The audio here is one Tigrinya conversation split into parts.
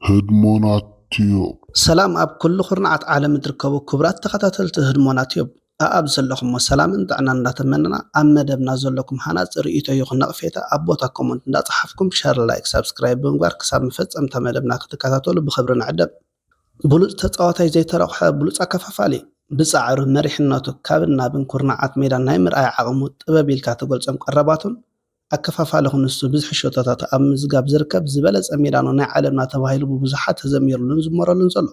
ህድሞና ቲዩብ። ሰላም ኣብ ኩሉ ኩርናዓት ዓለም እትርከቡ ክቡራት ተኸታተልቲ ህድሞና ቲዩብ፣ ኣኣብ ዘለኹሞ ሰላምን ጥዕናን እንዳተመነና፣ ኣብ መደብና ዘለኩም ሃናጺ ርእይቶ ይኹን ነቕፌታ ኣብ ቦታ ኮመንት እንዳጸሓፍኩም፣ ሸር፣ ላይክ፣ ሳብስክራይብ ብምግባር ክሳብ መፈጸምታ መደብና ክትከታተሉ ብኽብሪ ንዕደም። ብሉጽ ተጻዋታይ ዘይተረቑሐ ብሉጽ ኣከፋፋሊ። ብጻዕሩ መሪሕነቱ ካብን ናብን ኩርናዓት ሜዳ ናይ ምርኣይ ዓቕሙ ጥበብ ኢልካ ትገልጾም ቀረባቱን ኣከፋፋሊ ክንሱ ብዝሒ ሸቶታት ኣብ ምዝጋብ ዝርከብ ዝበለጸ ሜዳኖ ናይ ዓለምና ተባሂሉ ብብዙሓት ተዘሚሩሉን ዝመረሉን ዘሎ።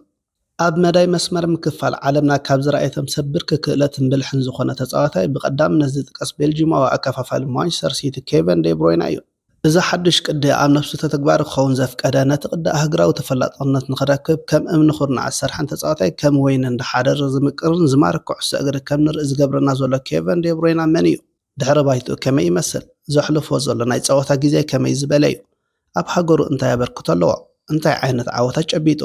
ኣብ መዳይ መስመር ምክፋል ዓለምና ካብ ዝረኣየቶም ሰብ ብርኪ ክእለትን ብልሕን ዝኾነ ተጻዋታይ ብቐዳምነት ዝጥቀስ ቤልጂማዊ ኣከፋፋሊ ማንቸስተር ሲቲ ኬቨን ዴብሮይና እዩ። እዚ ሓዱሽ ቅዲ ኣብ ነፍሱ ተተግባሪ ክኸውን ዘፍቀደ፣ ነቲ ቅዲ ኣህግራዊ ተፈላጥነት ንኽረክብ ከም እምኒ ኩርናዕ ዝሰርሐን ተጻዋታይ ከም ወይኒ እንዳሓደረ ዝምቅርን ዝማርክ ኩዕሶ እግሪ ከም ንርኢ ዝገብረና ዘሎ ኬቨን ዴብሮይና መን እዩ? ድሕረ ባይትኡ ከመይ ይመስል? ዘሕልፎ ዘሎ ናይ ጸወታ ግዜ ከመይ ዝበለ እዩ? ኣብ ሃገሩ እንታይ ኣበርክቶ ኣለዎ? እንታይ ዓይነት ዓወታት ጨቢጡ?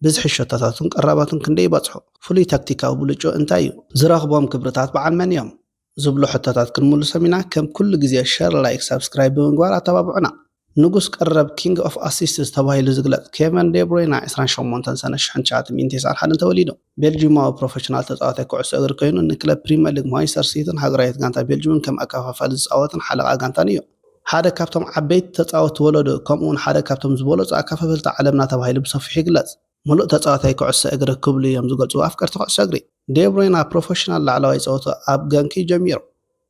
ብዝሒ ሸቶታቱን ቀረባቱን ክንደይ ይበጽሑ? ፍሉይ ታክቲካዊ ብልጭኡ እንታይ እዩ? ዝረኽቦም ክብርታት በዓል መን እዮም? ዝብሉ ሕቶታት ክንምልሶም ኢና። ከም ኩሉ ግዜ ሸር፣ ላይክ፣ ሳብስክራይብ ብምግባር ኣተባብዑና። ንጉስ ቀረብ፣ ኪንግ ኦፍ ኣሲስትስ ተባሂሉ ዝግለጽ ኬቨን ዴብሮይና ዕስራን ሸሞንተን ሰነ ሽሕን ትሽዓተ ሚእትን ተስዓን ሓደን ተወሊዱ። ቤልጂማዊ ፕሮፌሽናል ተጻዋታይ ኩዕሶ እግሪ ኮይኑ ንክለብ ፕሪመር ሊግ ማንቸስተር ሲቲን ሃገራዊት ጋንታ ቤልጂምን ከም ኣከፋፋሊ ዝጻወትን ሓለቓ ጋንታን እዩ። ሓደ ካብቶም ዓበይቲ ተጻወትቲ ወለዱ ከምኡ እውን ሓደ ካብቶም ዝበለጹ ኣከፋፈልቲ ዓለምና ተባሂሉ ብሰፊሑ ይግለጽ። ምሉእ ተጻዋታይ ኩዕሶ እግሪ ክብሉ እዮም ዝገልጽዎ ኣፍቀርቲ ኩዕሶ እግሪ። ዴብሮይና ፕሮፌሽናል ላዕለዋይ ጸወትኡ ኣብ ገንኪ ጀሚሩ።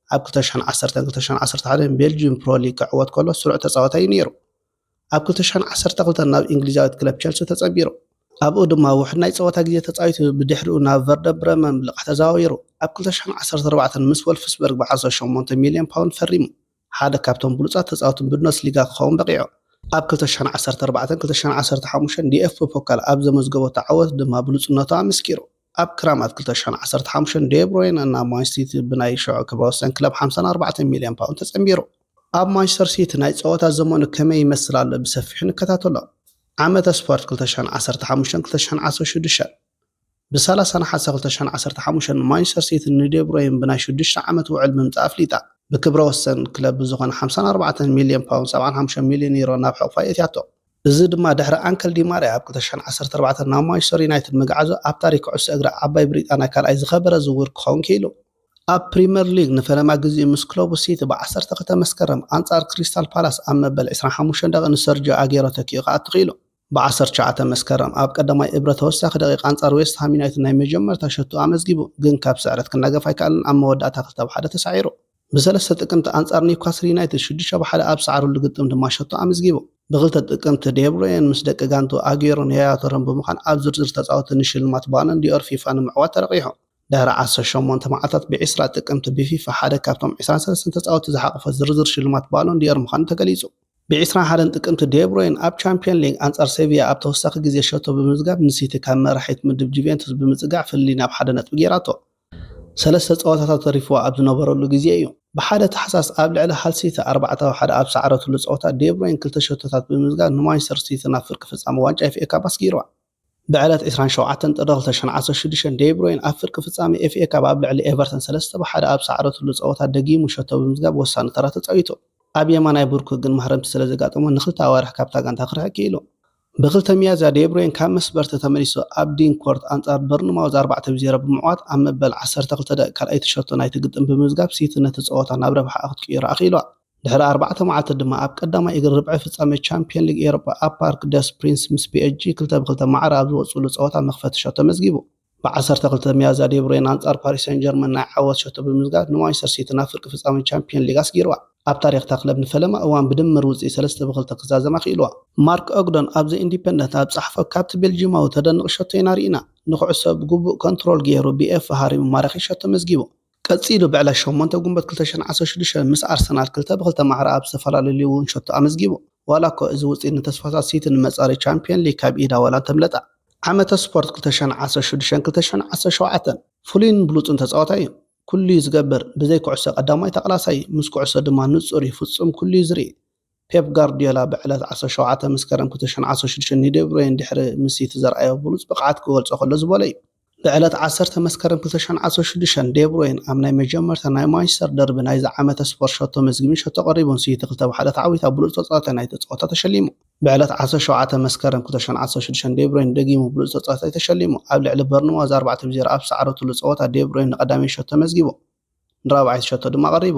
ኣብ ክልተ ሽሕን ዓሰርተን ክልተ ሽሕን ዓሰርተ ሓደን ቤልጅዩም ፕሮ ሊግ ክዕወት ከሎ ስሩዕ ተጻዋታይ እዩ ነይሩ። ኣብ ክልተ ሽሕን ዓሰርተ ክልተን ናብ እንግሊዛዊት ክለብ ቸልሲ ተጸንቢሩ። ኣብኡ ድማ ውሑድ ናይ ጸወታ ግዜ ተጻዊቱ ብድሕሪኡ ናብ ቨርደር ብረመን ብልቓሕ ተዘዋዊሩ። ኣብ ክልተ ሽሕን ዓሰርተ ኣርባዕተን ምስ ወልፍስበርግ ብዓሰርተ ሸሞንተ ሚልዮን ፓውንድ ፈሪሙ። ሓደ ካብቶም ብሉጻት ተጻወትን ብንደስሊጋ ክኸውን በቒዑ። ኣብ ክልተ ሽሕን ዓሰርተ ኣርባዕተን ክልተ ሽሕን ዓሰርተ ሓሙሽተን ዲ ኤፍ ቢ ፖካል ኣብ ዘመዝገቦ ተዓወት ድማ ብሉጽነቱ ኣመስኪሩ። ኣብ ክራማት ክልተ ሽሕን ዓሰርተ ሓሙሽተን ዴብሮይነ ናብ ማንቸስተር ሲቲ ብናይ ሽዑ ክብረ ወሰን ክለብ ሓምሳን ኣርባዕተን ሚልዮን ፓውንድ ተጸንቢሩ። ኣብ ማንቸስተር ሲቲ ናይ ጸወታ ዘመኑ ከመይ ይመስል ኣሎ ብሰፊሑ ንከታተሎ። ዓመተ ስፖርት ክልተ ሽሕን ዓሰርተ ሓሙሽተን ክልተ ሽሕን ዓሰርተ ሽዱሽተን። ብ ሰላሳ ነሓሰ ክልተ ሽሕን ዓሰርተ ሓሙሽተን ማንቸስተር ሲቲ ንዴብሮይን ብናይ ሽዱሽተ ዓመት ውዕል ብምጽእ ኣፍሊጣ። ብክብረ ወሰን ክለብ ብዝኾነ ሓምሳን ኣርባዕተን ሚልዮን ፓውንድ፣ ሰብዓን ሓሙሽተን ሚልዮን ዩሮ ናብ ሕቑፋ የእትያቶ። እዚ ድማ ድሕሪ ኣንከል ዲማርያ ኣብ ክልተ ሽሕን ዓሰርተ ኣርባዕተን ናብ ማንቸስተር ዩናይትድ ምግዓዙ ኣብ ታሪክ ኩዕሶ እግሪ ዓባይ ብሪጣንያ ካልኣይ ዝኸበረ ዝውውር ክኸውን ክኢሉ። ኣብ ፕሪምየር ሊግ ንፈለማ ግዜኡ ምስ ክለቡ ሲቲ ብ ዓሰርተ ክልተ መስከረም ኣንጻር ክሪስታል ፓላስ ኣብ መበል ዕስራን ሓሙሽተን ደቂቕ ንሰርጂዮ ኣጌሮ ተኪኡ ክኣቱ ክኢሉ። ብ ዓሰርተ ትሽዓተ መስከረም ኣብ ቀዳማይ እብረ ተወሳኺ ደቂቕ ኣንጻር ዌስት ሃም ዩናይትድ ናይ መጀመርታ ሸቶ ኣመዝጊቡ፣ ግን ካብ ስዕረት ክናገፍ ኣይከኣለን፣ ኣብ መወዳእታ ክልተ ብ ሓደ ተሳዒሩ። ብ ሰለስተ ጥቅምቲ ኣንጻር ኒውካስል ዩናይትድ ሽዱሽተ ብ ሓደ ኣብ ዝሰዓረሉ ግጥም ድማ ሸቶ ኣመዝጊቡ። ብ ክልተ ጥቅምቲ ዴብሮየን ምስ ደቂ ጋንትኡ ኣጌሮን ያያ ቶረን ብምዃን ኣብ ዝርዝር ተጻወትቲ ንሽልማት ባሎን ዲ'ኦር ፊፋ ንምዕዋት ተረቒሑ። ድሕሪ ዓሰርተ ሸሞንተ መዓልታት ብ ዕስራ ጥቅምቲ ብፊፋ ሓደ ካብቶም ዕስራን ሰለስተን ተጻወትቲ ዝሓቖፈ ዝርዝር ሽልማት ባሎን ዲ'ኦር ምዃኑ ተገሊጹ። ብ ዕስራን ሓደን ጥቅምቲ ዴብሮይን ኣብ ቻምፕዮን ሊግ ኣንጻር ሴቪያ ኣብ ተወሳኺ ግዜ ሸቶ ብምምዝጋብ ንሲቲ ካብ መራሒት ምድብ ጁቬንቱስ ብምጽጋዕ ፍልልይ ናብ ሓደ ነጥቢ ገይራቶ። ሰለስተ ጸወታታት ተሪፍዎ ኣብ ዝነበረሉ ግዜ እዩ። ብ ሓደ ታሕሳስ ኣብ ልዕሊ ሃል ሲቲ ኣርባዕተ ብ ሓደ ኣብ ዝሰዓረትሉ ጸወታ ዴብሮይን ክልተ ሸቶታት ብምምዝጋብ ንማንቸስተር ሲቲ ናብ ፍርቂ ፍጻመ ዋንጫ ኤፍ ኤ ካፕ ኣስጊርዋ። ብዕለት ዕስራን ሸውዓተን ጥሪ ክልተ ሽሕን ዓሰርተ ሽዱሽተን ዴብሮይን ኣብ ፍርቂ ፍጻመ ኤፍ ኤ ካፕ ኣብ ልዕሊ ኤቨርተን ሰለስተ ብ ሓደ ኣብ ዝሰዓረትሉ ጸወታ ደጊሙ ሸቶ ብምምዝጋብ ወሳኒ ተራ ተጻዊቱ። ኣብ የማናይ ብርኩ ግን ማህረምቲ ስለ ዘጋጠሞ ንኽልተ ኣዋርሕ ካብታ ጋንታ ክርሕቅ ክኢሉ። ብ ክልተ ሚያዝያ ዴብሮይን ካብ መስበርቲ ተመሊሱ ኣብ ዲን ኮርት ኣንጻር በርንማውዝ ኣርባዕተ ብ ዜሮ ብምዕዋት ኣብ መበል ዓሰርተ ክልተ ደቂቕ ካልኣይቲ ሸቶ ናይቲ ግጥም ብምምዝጋብ ሲቲ ነቲ ጸወታ ናብ ረብሓኣ ክትቅይሮ ኣኽኢልዋ። ድሕሪ ኣርባዕተ መዓልቲ ድማ ኣብ ቀዳማይ እግሪ ርብዒ ፍጻመ ቻምፕዮን ሊግ ኤውሮጳ ኣብ ፓርክ ደስ ፕሪንስ ምስ ፒ ኤስ ጂ ክልተ ብ ክልተ ማዕረ ኣብ ዝወጽእሉ ጸወታ መኽፈቲ ሸቶ መዝጊቡ። ብ ዓሰርተ ክልተ ሚያዝያ ዴብሮይን ኣንጻር ፓሪስ ሴን ጀርመን ናይ ዓወት ሸቶ ብምምዝጋብ ንማንቸስተር ሲቲ ናብ ፍርቂ ፍጻመ ቻምፕዮን ሊግ ኣስጊርዋ። ኣብ ታሪኽ እታ ክለብ ንፈለማ እዋን ብድምር ውጽኢት ሰለስተ ብ ክልተ ክዛዘም ኣኽኢልዋ። ማርክ ኦግዶን ኣብ ዘ ኢንዲፐንደንት ኣብ ዝጸሓፎ፣ ካብቲ ቤልጂማዊ ተደንቕ ሸቶ ኢና ርኢና። ንኩዕሶ ብግቡእ ኮንትሮል ገይሩ ብ ኤፍ ሃሪሙ ማራኺ ሸቶ መዝጊቡ። ቀጺሉ ብዕለት ሸሞንተ ጉንበት ክልተ ሽሕን ዓሰርተ ሽዱሽተን ምስ ኣርሰናል ክልተ ብ ክልተ ማዕረ ኣብ ዝተፈላለዩ ሊግ እውን ሸቶ ኣመዝጊቡ። ዋላ እኮ እዚ ውጽኢት ንተስፋታት ሲቲ ንመጻረዪ ቻምፕዮን ሊግ ካብ ኢዳ ዋላ እንተምለጣ። ዓመተ ስፖርት ክልተ ሽሕን ዓሰርተ ሽዱሽተን ክልተ ሽሕን ዓሰርተ ሸውዓተን ፍሉይን ብሉጽን ተጻዋታይ እዩ። ኩሉ እዩ ዝገብር፣ ብዘይ ኩዕሶ ቀዳማይ ተቓላሳይ እዩ፣ ምስ ኩዕሶ ድማ ንጹር እዩ፣ ፍጹም ኩሉ እዩ ዝርኢ። ፔፕ ጋርዲዮላ ብዕለት ዓሰርተ ሸውዓተ መስከረም ክልተ ሽሕን ዓሰርተ ሽዱሽተ ንዴብሮይን ድሕሪ ምስ ሲቲ ዘርኣዮ ብሉጽ ብቕዓት ክገልጾ ከሎ ዝበሎ እዩ። ብዕለት ዓሰርተ መስከረም ክልተ ሽሕን ዓሰርተ ሽዱሽተን ዴብሮይን ኣብ ናይ መጀመርታ ናይ ማንቸስተር ደርቢ ናይዚ ዓመተ ስፖርት ሸቶ መዝጊቡን ሸቶ ቀሪቡን፣ ሲቲ ክልተ ብሓደ ተዓዊታ ብሉጽ ተጻዋታይ ናይቲ ጸወታ ተሸሊሙ። ብዕለት ዓሰርተ ሸውዓተ መስከረም ክልተ ሽሕን ዓሰርተ ሽዱሽተን ዴብሮይን ደጊሙ ብሉጽ ተጻዋታይ ተሸሊሙ። ኣብ ልዕሊ በርንማውዝ ኣርባዕተ ብ ዜሮ ኣብ ዝሰዓረትሉ ጸወታ ዴብሮይን ንቐዳመይቲ ሸቶ መዝጊቡ፣ ንራብዓይቲ ሸቶ ድማ ቀሪቡ።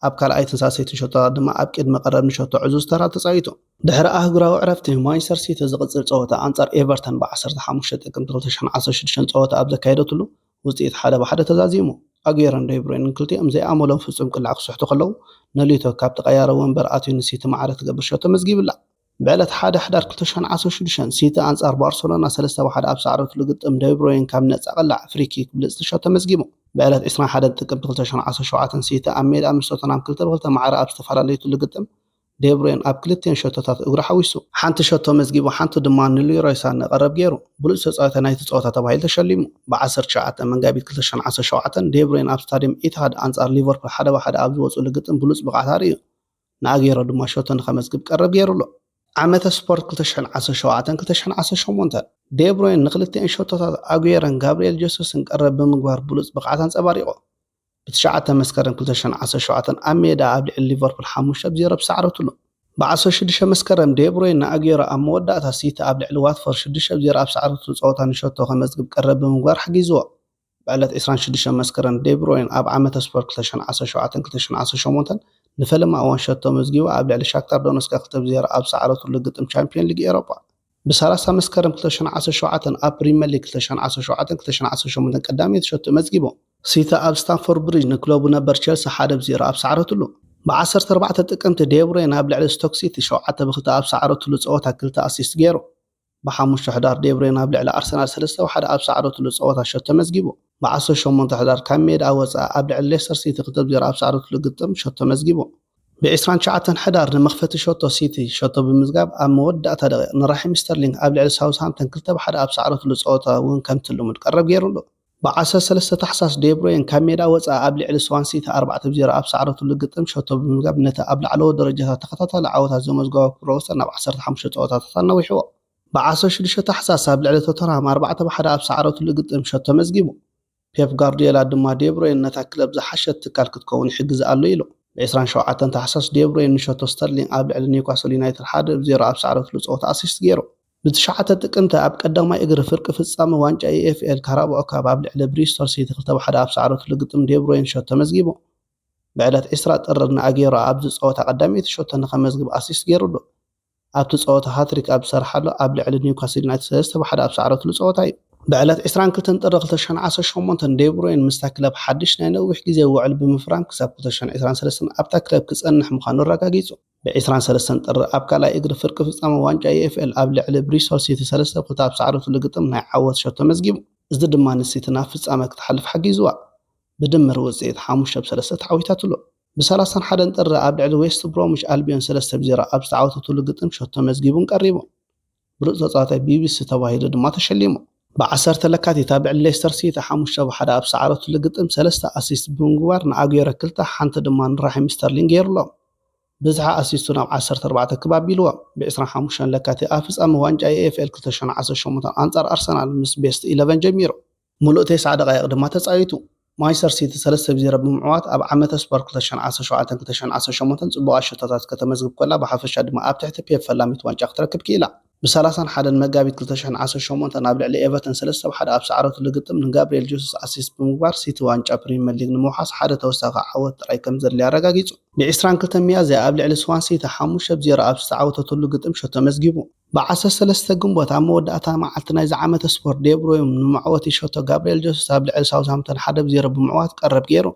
ኣብ ካልኣይትን ሳልሰይትን ሸቶታት ድማ ኣብ ቅድሚ ቀረብ ንሸቶ ዕዙዝ ተራ ተጻዊቱ። ድሕሪ ኣህጉራዊ ዕረፍቲ ማንቸስተር ሲቲ ዝቕጽል ጸወታ ኣንጻር ኤቨርተን ብ ዓሰርተ ሓሙሽተ ጥቅምቲ ክልተ ሽሕን ዓሰርተ ሽዱሽተን ጸወታ ኣብ ዘካየደትሉ ውጽኢት ሓደ ብሓደ ተዛዚሙ። ኣጉዌሮን ዴብሮይንን ክልቲኦም ዘይኣመሎም ፍጹም ቅላዕ ክስሕቱ ከለዉ፣ ኖሊቶ ካብቲ ቀያሪ ወንበር ኣትዩ ንሲቲ ማዕረ ትገብር ሸቶ መዝጊብላ። ብዕለት ሓደ ሕዳር ክልተ ሽሕን ዓሰርተ ሽዱሽተን ሲቲ ኣንጻር ባርሰሎና ሰለስተ ብሓደ ኣብ ዝሰዓረትሉ ግጥም ዴብሮይን ካብ ነጻ ቅላዕ ፍሪኪክ ብልጽቲ ሸቶ መዝጊቡ። ብዕለት ዕስራን ሓደን ጥቅምቲ ክልተ ሽሕን ዓሰርተ ሸውዓተን ሲቲ ኣብ ሜዳ ምስ ቶተንሃም ክልተ ብክልተ ማዕረ ኣብ ዝተፈላለየትሉ ግጥም ዴብሮይን ኣብ ክልቲኦን ሸቶታት እግሩ ሓዊሱ ሓንቲ ሸቶ መዝጊቡ፣ ሓንቲ ድማ ንሊሮይ ሳነ ቀረብ ገይሩ ብሉጽ ተጻዋታይ ናይቲ ጸወታ ተባሂሉ ተሸሊሙ። ብ ዓሰርተ ትሽዓተ መጋቢት ክልተ ሽሕን ዓሰርተ ሸውዓተን ዴብሮይን ኣብ ስታድየም ኢትሃድ ኣንጻር ሊቨርፑል ሓደ ብሓደ ኣብ ዝወጽእሉ ግጥም ብሉጽ ብቕዓት ኣርእዩ። ንኣጌሮ ድማ ሸቶ ንኸመዝግብ ቀረብ ገይሩ ኣሎ። ዓመተ ስፖርት ክልተ ሽሕን ዓሰርተ ሸውዓተን ክልተ ሽሕን ዓሰርተ ሸሞንተን ዴብሮይን ንክልቲኤን ሸቶታት ኣጉዌሮን ጋብርኤል ጀሱስን ቀረብ ብምግባር ብሉጽ ብቕዓት ኣንጸባሪቑ። ብትሽዓተ መስከረም ክልተ ሽሕን ዓሰርተ ሸውዓተን ኣብ ሜዳ ኣብ ልዕሊ ሊቨርፑል ሓሙሽተ ብ ዜሮ ብሰዕረትሉ። ብ ዓሰርተ ሽዱሽተ መስከረም ዴብሮይን ንኣጌሮ ኣብ መወዳእታ ሲቲ ኣብ ልዕሊ ዋትፎርድ ሽዱሽተ ብ ዜሮ ኣብ ሰዕረትሉ ጸወታ ንሸቶ ከመዝግብ ቀረብ ብምግባር ሓጊዝዎ። ብዕለት ዕስራን ሽዱሽተን መስከረም ዴብሮይን ኣብ ዓመተ ስፖርት ክልተ ሽሕን ዓሰርተ ሸውዓተን ክልተ ሽሕን ዓሰርተ ሸሞንተን ንፈለማ እዋን ሸቶ መዝጊቡ ኣብ ልዕሊ ሻክታር ዶነስካ ክልተ ብ ዜሮ ኣብ ሰዕረትሉ ግጥም ቻምፒዮን ሊግ ኤሮጳ። ብ ሰላሳ መስከረም ክልተ ሽሕን ዓሰርተ ሸውዓተን ኣብ ፕሪምየር ሊግ ክልተ ሽሕን ዓሰርተ ሸውዓተን ክልተ ሽሕን ዓሰርተ ሸሞንተን ቀዳመይቲ ሸቶ መዝጊቡ። ሲቲ ኣብ ስታንፎርድ ብሪጅ ንክለቡ ነበር ቸልሲ ሓደ ብ ዜሮ ኣብ ሰዕረትሉ። ብ ዓሰርተ ኣርባዕተ ጥቅምቲ ዴብሮይን ኣብ ልዕሊ ስቶክ ሲቲ ሸውዓተ ብ ክልተ ኣብ ሰዕረትሉ ጸወታ ክልተ ኣሲስት ገይሩ። ብ ሓሙሽተ ሕዳር ዴብሮይን ኣብ ልዕሊ ኣርሰናል ሰለስተ ብ ሓደ ኣብ ሰዕረትሉ ጸወታ ሸቶ መዝጊቡ። ብ ዓሰርተ ሸሞንተ ሕዳር ካብ ሜዳ ወጻኢ ኣብ ልዕሊ ሌስተር ሲቲ ክልተ ብ ዜሮ ኣብ ሰዕረትሉ ግጥም ሸቶ መዝጊቡ። ብ ዕስራን ትሽዓተን ሕዳር ንመኽፈቲ ሸቶ ሲቲ ሸቶ ብምዝጋብ ኣብ መወዳእታ ደቂቕ ንራሒም ስተርሊንግ ኣብ ልዕሊ ሳውዝሃምፕተን ክልተ ብ ሓደ ኣብ ሰዕረትሉ ጸወታ እውን ከምቲ ልሙድ ቀረብ ገይሩሉ። ብ ዓሰርተ ሰለስተ ታሕሳስ ዴብሮይን ካብ ሜዳ ወጻኢ ኣብ ልዕሊ ስዋን ሲቲ ኣርባዕተ ብ ዜሮ ኣብ ሰዕረትሉ ግጥም ሸቶ ብምዝጋብ ነቲ ኣብ ላዕለዎት ደረጃታት ተኸታታሊ ዓወታት ዘመዝገቦ ክብረ ወሰን ናብ ዓሰርተ ሓሙሽተ ጸወታታት ኣናዊሕዎ። ብ ዓሰርተ ሽዱሽተ ታሕሳስ ኣብ ልዕሊ ቶተንሃም ኣርባዕተ ብ ሓደ ኣብ ሰዕረትሉ ግጥም ሸቶ መዝጊቡ። ፔፕ ጋርዲዮላ ድማ ዴብሮይን ነታ ክለብ ዝሓሸት ትካል ክትከውን ይሕግዝ ኣሎ ኢሉ። ብ ዕስራን ሸውዓተን ታሕሳስ ዴብሮይን ንሸቶ ስተርሊንግ ኣብ ልዕሊ ኒውካስል ዩናይትድ ሓደ ብ ዜሮ ኣብ ሰዕረትሉ ጸወታ ኣሲስት ገይሩ። ብ ትሽዓተ ጥቅምቲ ኣብ ቀዳማይ እግሪ ፍርቂ ፍጻመ ዋንጫ ዩ ኤፍ ኤል ካራባኦ ካፕ ኣብ ልዕሊ ብሪስቶል ሲቲ ክልተ ብ ሓደ ኣብ ሰዕረትሉ ግጥም ዴብሮይን ሸቶ መዝጊቡ። ብዕለት ዕስራ ጥሪ ንኣጌሮ ኣብዚ ጸወታ ቀዳመይቲ ሸቶ ንኸመዝግብ ኣሲስት ገይሩሉ። ኣብቲ ጸወታ ሃትሪክ ኣብ ዝሰርሓሉ ኣብ ልዕሊ ኒውካስል ዩናይትድ ሰለስተ ብ ሓደ ኣብ ሰዕረትሉ ጸወታ እዩ። ብዕለት ዕስራን ክልተን ጥሪ ክልተ ሽሕን ዓሰርተ ሸሞንተን ዴብሮይን ምስታ ክለብ ሓድሽ ናይ ነዊሕ ግዜ ውዕል ብምፍራም ክሳብ ክልተ ሽሕን ዕስራን ሰለስተን ኣብታ ክለብ ክጸንሕ ምዃኑ ኣረጋጊጹ። ብ ዕስራን ሰለስተን ጥሪ ኣብ ካልኣይ እግሪ ፍርቂ ፍጻመ ዋንጫ ዩ ኤፍ ኤል ኣብ ልዕሊ ብሪስቶል ሲቲ ሰለስተ ብ ክልተ ኣብ ሰዕረትሉ ግጥም ናይ ዓወት ሸቶ መዝጊቡ። እዚ ድማ ንሲቲ ናብ ፍጻመ ክትሓልፍ ሓጊዝዋ። ብድምር ውጽኢት ሓሙሽተ ብ ሰለስተ ተዓዊታትሉ። ብ ሰላሳን ሓደን ጥሪ ኣብ ልዕሊ ዌስት ብሮምዊች ኣልቢዮን ሰለስተ ብ ዜሮ ኣብ ዝተዓወተትሉ ግጥም ሸቶ መዝጊቡን ቀሪቡ። ብሉጽ ተጻዋታይ ቢ ቢ ሲ ተባሂሉ ድማ ተሸሊሙ። ብ ዓሰርተ ለካቲት ኣብ ልዕሊ ሌስተር ሲቲ ሓሙሽተ ብ ሓደ ኣብ ሰዓረትሉ ግጥም ሰለስተ ኣሲስት ብምግባር ንኣጉዌሮ ክልተ፣ ሓንቲ ድማ ንራሒም ስተርሊንግ ገይሩሎም። ብዝሒ ኣሲስቱ ናብ ዓሰርተ ኣርባዕተ ክብ ኣቢልዎ። ብ ዕስራን ሓሙሽተን ለካቲት ኣብ ፍጻመ ዋንጫ ኤ ኤፍ ኤል ክልተ ሽሕን ዓሰርተ ሸሞንተን ኣንጻር ኣርሰናል ምስ ቤስት ኢለቨን ጀሚሩ። ምሉእ ተስዓ ደቓይቕ ድማ ተጻዊቱ። ማንቸስተር ሲቲ ሰለስተ ብ ዜሮ ብምዕዋት ኣብ ዓመተ ስፖርት ክልተ ሽሕን ዓሰርተ ሸውዓተን ክልተ ሽሕን ዓሰርተ ሸሞንተን ጽቡቓት ሸቶታት ከተመዝግብ ከላ፣ ብሓፈሻ ድማ ኣብ ትሕቲ ፔፕ ፈላሚት ዋንጫ ክትረክብ ክኢላ። ብ ሰላሳን ሓደን መጋቢት ክልተ ሽሕን ዓሰርተ ሸሞንተን ኣብ ልዕሊ ኤቨርተን ሰለስተ ብ ሓደ ኣብ ሰዓረትሉ ግጥም ንጋብርኤል ጀሱስ ኣሲስት ብምግባር ሲቲ ዋንጫ ፕሪምየር ሊግ ንምውሓስ ሓደ ተወሳኺ ዓወት ጥራይ ከም ዘድልያ ኣረጋጊጹ። ብ ዕስራን ክልተን ሚያዝያ ኣብ ልዕሊ ስዋን ሲቲ ሓሙሽተ ብ ዜሮ ኣብ ዝተዓወተትሉ ግጥም ሸቶ መዝጊቡ። ብ ዓሰርተ ሰለስተ ግንቦት ኣብ መወዳእታ መዓልቲ ናይዚ ዓመተ ስፖርት ዴብሮይን ንመዕወቲ ሸቶ ጋብርኤል ጀሱስ ኣብ ልዕሊ ሳውዝሃምፕተን ሓደ ብ ዜሮ ብምዕዋት ቀረብ ገይሩ።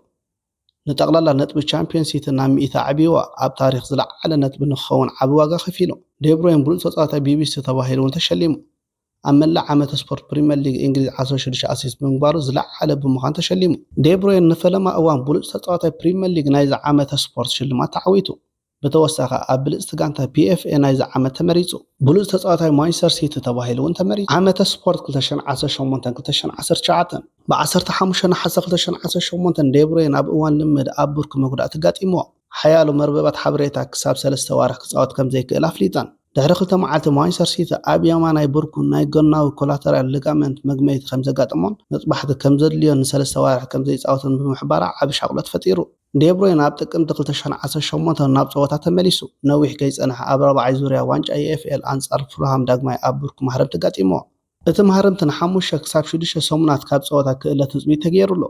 ንጠቕላላ ነጥቢ ቻምፒዮንስ ሲቲ ናብ ሚእቲ ኣዕብይዋ፣ ኣብ ታሪኽ ዝለዓለ ነጥቢ ንክኸውን ዓቢ ዋጋ ከፊሉ። ዴብሮይን ብሉጽ ተጻዋታይ ቢ ቢ ሲ ተባሂሉ እውን ተሸሊሙ። ኣብ መላእ ዓመተ ስፖርት ፕሪምየር ሊግ እንግሊዝ ዓሰርተ ሽዱሽተ ኣሲስት ብምግባሩ ዝለዓለ ብምዃን ተሸሊሙ። ዴብሮይን ንፈለማ እዋን ብሉጽ ተጻዋታይ ፕሪምየር ሊግ ናይዚ ዓመተ ስፖርት ሽልማት ተዓዊቱ። ብተወሳኺ ኣብ ብልጽቲ ጋንታ ፒ ኤፍ ኤ ናይዚ ዓመት ተመሪጹ። ብሉጽ ተጻዋታይ ማንቸስተር ሲቲ ተባሂሉ እውን ተመሪጹ። ዓመተ ስፖርት ክልተ ሽሕን ዓሰርተ ሸሞንተን ክልተ ሽሕን ዓሰርተ ትሽዓተን። ብ ዓሰርተ ሓሙሽተ ነሓሰ ክልተ ሽሕን ዓሰርተ ሸሞንተን ዴብሮይን ኣብ እዋን ልምምድ ኣብ ብርኪ መጉዳእቲ ኣጋጢምዎ። ሓያሎ መርበባት ሓበሬታ ክሳብ ሰለስተ ዋርሕ ክጻወት ከም ዘይክእል ኣፍሊጠን። ድሕሪ ክልተ መዓልቲ ማንቸስተር ሲቲ ኣብ የማናይ ብርኩ ናይ ጎናዊ ኮላተራል ሊጋመንት መግመይቲ ከም ዘጋጠሞን መጥባሕቲ ከም ዘድልዮን ንሰለስተ ዋርሕ ከም ዘይጻወትን ብምሕባራ ዓቢ ሻቕሎት ፈጢሩ። ዴብሮይን ኣብ ጥቅምቲ ክልተ ሽሕን ዓሰርተ ሸሞንተን ናብ ጸወታ ተመሊሱ። ነዊሕ ከይጸንሐ ኣብ ራብዓይ ዙርያ ዋንጫ ዩ ኤፍ ኤል ኣንጻር ፉልሃም ዳግማይ ኣብ ብርኩ ማህረምቲ ኣጋጢምዎ። እቲ ማህረምቲ ንሓሙሽተ ክሳብ ሽዱሽተ ሰሙናት ካብ ጸወታ ክእለ ትጽቢት ተገይሩሉ።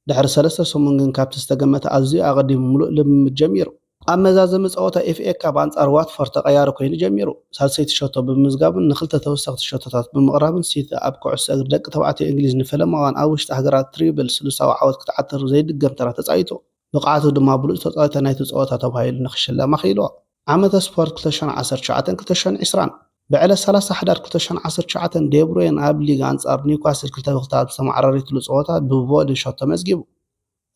ድሕሪ ሰለስተ ሰሙን ግን ካብቲ ዝተገመተ ኣዝዩ ኣቐዲሙ ምሉእ ልምምድ ጀሚሩ። ኣብ መዛዘሚ ጸወታ ኤፍ ኤ ካፕ ኣንጻር ዋትፎርድ ተቐያሪ ኮይኑ ጀሚሩ። ሳልሰይቲ ሸቶ ብምምዝጋብን ንኽልተ ተወሰኽቲ ሸቶታት ብምቕራብን ሲቲ ኣብ ኩዕሶ እግሪ ደቂ ተባዕትዮ እንግሊዝ ንፈለማ እዋን ኣብ ውሽጢ ሃገራት ትሪብል ስሉሳዊ ዓወት ክትዓትር ዘይድገም ተራ ተጻዊቱ። ብቕዓቱ ድማ ብሉጽ ተጻዋታይ ናይቲ ጸወታ ተባሂሉ ንኽሽለም ኣኽኢልዎ። ዓመተ ስፖርት ክልተ ሽሕን ዓሰርተ ትሽዓተን ክልተ ሽሕን ዕስራን። ብዕለት ሰላሳ ሕዳር ክልተ ሽሕን ዓሰርተ ትሽዓተን ዴብሮይን ኣብ ሊግ ኣንጻር ኒውካስል ክልተ ብክልተ ኣብ ዝተመዓራረይትሉ ጸወታ ብቮሊ ሸቶ መዝጊቡ።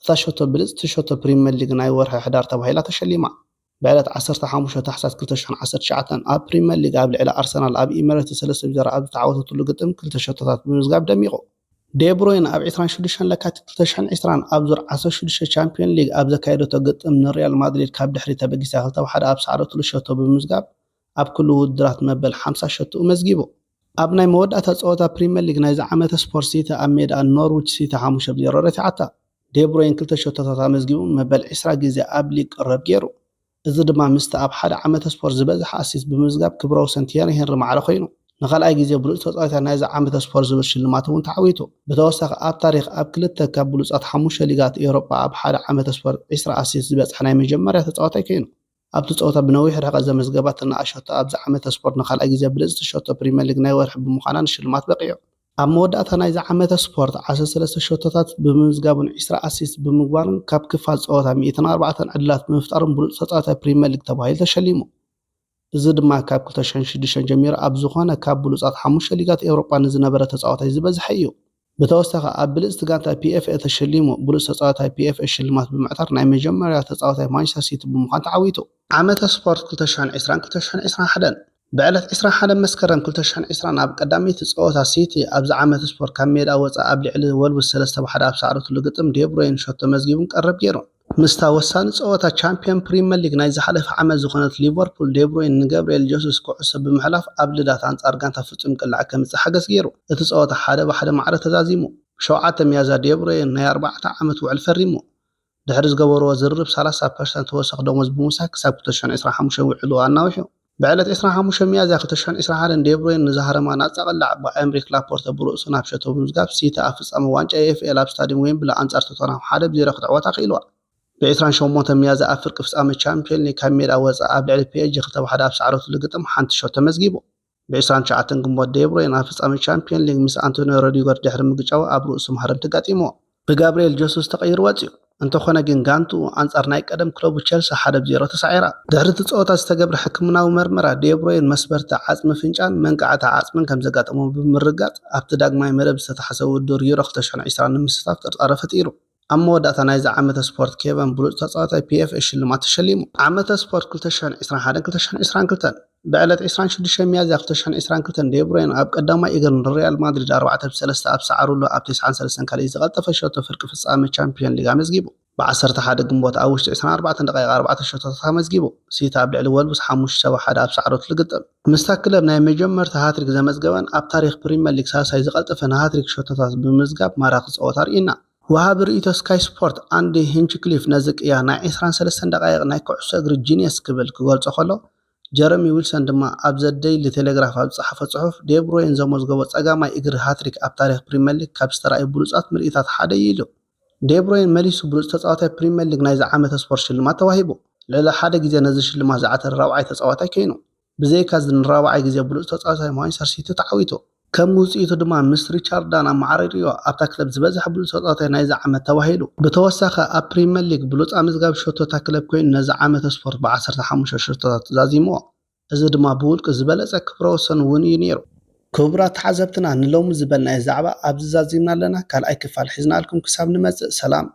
እታ ሸቶ ብልጽቲ ሸቶ ፕሪምየር ሊግ ናይ ወርሒ ሕዳር ተባሂላ ተሸሊማ። ብዕለት ዓሰርተ ሓሙሽተ ታሕሳስ ክልተ ሽሕን ዓሰርተ ትሽዓተን ኣብ ፕሪምየር ሊግ ኣብ ልዕሊ ኣርሰናል ኣብ ኢሚሬትስ ሰለስተ ብ ዜሮ ኣብ ዝተዓወተትሉ ግጥም ክልተ ሸቶታት ብምምዝጋብ ደሚቑ። ዴብሮይን ኣብ ዕስራን ሽዱሽተን ለካቲት ክልተ ሽሕን ዕስራን ኣብ ዙር ዓሰርተ ሽዱሽተ ቻምፒዮን ሊግ ኣብ ዘካየደቶ ግጥም ንሪያል ማድሪድ ካብ ድሕሪት ተበጊሳ ክልተ ብ ሓደ ኣብ ዝሰዓረትሉ ሸቶ ብምምዝጋብ ኣብ ኩሉ ውድድራት መበል ሓምሳ ሸቶኡ መዝጊቡ። ኣብ ናይ መወዳእታ ጸወታ ፕሪምየር ሊግ ናይዚ ዓመተ ስፖርት ሲቲ ኣብ ሜዳ ኖርዊች ሲቲ ሓሙሽተ ብ ዜሮ ረቲዓታ። ዴብሮይን ክልተ ሸቶታት ኣመዝጊቡ መበል ዕስራ ግዜ ኣብ ሊግ ቅረብ ገይሩ። እዚ ድማ ምስቲ ኣብ ሓደ ዓመተ ስፖርት ዝበዝሐ ኣሲስት ብምምዝጋብ ክብረ ወሰን ቲየሪ ሄንሪ ማዕረ ኮይኑ። ንኻልኣይ ግዜ ብሉጽ ተጻዋታይ ናይዚ ዓመተ ስፖርት ዝብል ሽልማት እውን ተዓዊቱ። ብተወሳኺ ኣብ ታሪኽ ኣብ ክልተ ካብ ብሉጻት ሓሙሽተ ሊጋት ኤውሮጳ ኣብ ሓደ ዓመተ ስፖርት ዕስራ ኣሲስት ዝበጽሐ ናይ መጀመርያ ተጻዋታይ ኮይኑ። ኣብቲ ጸወታ ብነዊሕ ርሕቀት ዘመዝገባ ትናኣ ሸቶ ኣብዚ ዓመተ ስፖርት ንኻልኣይ ግዜ ብልጽቲ ሸቶ ፕሪምየር ሊግ ናይ ወርሒ ብምዃና ንሽልማት በቒዑ። ኣብ መወዳእታ ናይዚ ዓመተ ስፖርት ዓሰርተ ሰለስተ ሸቶታት ብምምዝጋቡን ዕስራ ኣሲስት ብምግባሩን ካብ ክፋል ጸወታ ሚእትን ኣርባዕተን ዕድላት ብምፍጣሩን ብሉጽ ተጻዋታይ ፕሪምየር ሊግ ተባሂሉ ተሸሊሙ። እዚ ድማ ካብ ክልተ ሽሕን ሽዱሽተን ጀሚሩ ኣብ ዝኾነ ካብ ብሉጻት ሓሙሽተ ሊጋት ኤውሮጳ ንዝነበረ ተጻዋታይ ዝበዝሐ እዩ። ብተወሳኺ ኣብ ብልጽቲ ጋንታ ፒ ኤፍ ኤ ተሸሊሙ። ብሉጽ ተጻዋታይ ፒ ኤፍ ኤ ሽልማት ብምዕታር ናይ መጀመርያ ተጻዋታይ ማንቸስተር ሲቲ ብምዃን ተዓዊቱ። ዓመተ ስፖርት ክልተ ሽሕን ዕስራን ክልተ ሽሕን ዕስራን ሓደን። ብዕለት ዕስራን ሓደን መስከረም ክልተ ሽሕን ዕስራን ኣብ ቀዳመይቲ ጸወታ ሲቲ ኣብዚ ዓመተ ስፖርት ካብ ሜዳ ወጻኢ ኣብ ልዕሊ ወልቭስ ሰለስተ ብ ሓደ ኣብ ዝሰዓረትሉ ግጥም ዴብሮይን ሸቶ መዝጊቡን ቀረብ ገይሩ። ምስታ ወሳኒ ጸወታ ቻምፒዮን ፕሪምየር ሊግ ናይ ዝሓለፈ ዓመት ዝኾነት ሊቨርፑል ዴብሮይን ንገብርኤል ጀሱስ ኩዕሶ ብምሕላፍ ኣብ ልዳት ኣንጻር ጋንታ ፍጹም ቅላዕ ከምጽእ ሓገዝ ገይሩ። እቲ ጸወታ ሓደ ብ ሓደ ማዕረ ተዛዚሙ። ብሸውዓተ ሚያዝያ ዴብሮይን ናይ ኣርባዕተ ዓመት ውዕል ፈሪሙ። ድሕሪ ዝገበርዎ ዝርርብ ሰላሳ ፐርሰንት ተወሳኺ ደሞዝ ብምውሳኽ ክሳብ ክልተ ሽሕን ዕስራን ሓሙሽተን ውዕሉ ኣናዊሑ። ብዕለት ዕስራን ሓሙሽተን ሚያዝያ ክልተ ሽሕን ዕስራን ሓደን ዴብሮይን ንዛህረማ ናጻ ቅላዕ ብኣይምሪክ ላፖርተ ብርእሱ ናብ ሸቶ ብምዝጋብ ሲቲ ኣብ ፍጻመ ዋንጫ ኤፍ ኤል ኣብ ስታድየም ዌምብሊ ኣንጻር ቶተንሃም ሓደ ብ ዜሮ ክትዕወት ኣኽኢልዋ። ብ ዕስራን ሸሞንተን ሚያዝያ ኣብ ፍርቂ ፍጻመ ቻምፒዮን ሊግ ካብ ሜዳ ወጻኢ ኣብ ልዕሊ ፒ ኤስ ጂ ክልተ ብ ሓደ ኣብ ዝሰዓረትሉ ግጥም ሓንቲ ሸቶ መዝጊቡ። ብ ዕስራን ትሽዓተን ግንቦት ዴብሮይን ኣብ ፍጻመ ቻምፒዮን ሊግ ምስ ኣንቶኒዮ ሮዲገር ድሕሪ ምግጫው ኣብ ርእሱ ማህረምቲ ኣጋጢምዎ። ብጋብርኤል ጀሱስ ተቐይሩ ወጺኡ። እንተኾነ ግን ጋንትኡ ኣንጻር ናይ ቀደም ክለቡ ቸልሲ ሓደ ብ ዜሮ ተሳዒራ። ድሕሪ እቲ ጸወታ ዝተገብረ ሕክምናዊ መርመራ ዴብሮይን መስበርቲ ዓጽሚ ፍንጫን መንቃዕቲ ዓጽምን ከም ዘጋጠሞ ብምርግጋጽ ኣብቲ ዳግማይ መደብ ዝተታሕዘ ውድድር ዩሮ ክልተ ሽሕን ዕስራን ንምስታፍ ጥርጣረ ፈጢሩ። ኣብ መወዳእታ ናይዚ ዓመተ ስፖርት ኬቨን ብሉጽ ተጻዋታይ ፒ ኤፍ ኤ ሽልማት ተሸሊሙ። ዓመተ ስፖርት ክልተ ሽሕን ዕስራን ሓደን ክልተ ሽሕን ዕስራን ክልተን። ብዕለት ዕስራን ሽዱሽተ ሚያዝያ ክልተ ሽሕን ዕስራን ክልተን ዴብሮይን ኣብ ቀዳማይ እግር ንሪያል ማድሪድ ኣርባዕተ ብ ሰለስተ ኣብ ዝሰዓሩሉ ኣብ ተስዓን ሰለስተን ካልኣይ ዝቐልጠፈ ሸቶ ፍርቂ ፍጻመ ቻምፒዮን ሊግ ኣመዝጊቡ። ብ ዓሰርተ ሓደ ግንቦት ኣብ ውሽጢ ዕስራን ኣርባዕተን ደቂቕ ኣርባዕተ ሸቶታት ኣመዝጊቡ። ሲቲ ኣብ ልዕሊ ወልቭስ ሓሙሽተ ብ ሓደ ኣብ ዝሰዓረትሉ ግጥም ምስታ ክለብ ናይ መጀመርታ ሃትሪክ ዘመዝገበን ኣብ ታሪኽ ፕሪምየር ሊግ ሳልሳይ ዝቐልጠፈን ሃትሪክ ሸቶታት ብምምዝጋብ ማራኺ ጸወታ ርኢና። ወሃቢ ርእይቶ ስካይ ስፖርት ኣንዲ ሂንችክሊፍ ነዚ ቅያ ናይ ዕስራን ሰለስተን ደቃይቕ ናይ ኩዕሶ እግሪ ጂንየስ ክብል ክገልጾ ከሎ፣ ጀረሚ ዊልሰን ድማ ኣብ ዘ ደይሊ ቴሌግራፍ ኣብ ዝጸሓፎ ጽሑፍ ዴብሮይን ዘመዝገቦ ጸጋማይ እግሪ ሃትሪክ ኣብ ታሪኽ ፕሪምየር ሊግ ካብ ዝተራእዩ ብሉጻት ምርኢታት ሓደ እዩ ኢሉ። ዴብሮይን መሊሱ ብሉጽ ተጻዋታይ ፕሪምየር ሊግ ናይዚ ዓመተ ስፖርት ሽልማት ተዋሂቡ። ልዕሊ ሓደ ግዜ ነዚ ሽልማት ዝዓተረ ራብዓይ ተጻዋታይ ኮይኑ። ብዘይካዚ ንራብዓይ ግዜ ብሉጽ ተጻዋታይ ማንቸስተር ሲቲ ተዓዊቱ። ከም ውጽኢቱ ድማ ምስ ሪቻርድ ዳን ኣመዓራርዮ ኣብታ ክለብ ዝበዝሐ ብሉጽ ተጻዋታይ ናይዚ ዓመት ተባሂሉ። ብተወሳኺ ኣብ ፕሪምየር ሊግ ብሉጽ ኣመዝጋቢ ሸቶ እታ ክለብ ኮይኑ ነዚ ዓመተ ስፖርት ብ ዓሰርተ ሓሙሽተ ሸቶታት ዛዚምዎ። እዚ ድማ ብውልቂ ዝበለጸ ክብረ ወሰን እውን እዩ ነይሩ። ክቡራት ተዓዘብትና ንሎሚ ዝበልናዮ ዛዕባ ኣብዚ ዛዚምና ኣለና። ካልኣይ ክፋል ሒዝናልኩም ክሳብ ንመጽእ ሰላም።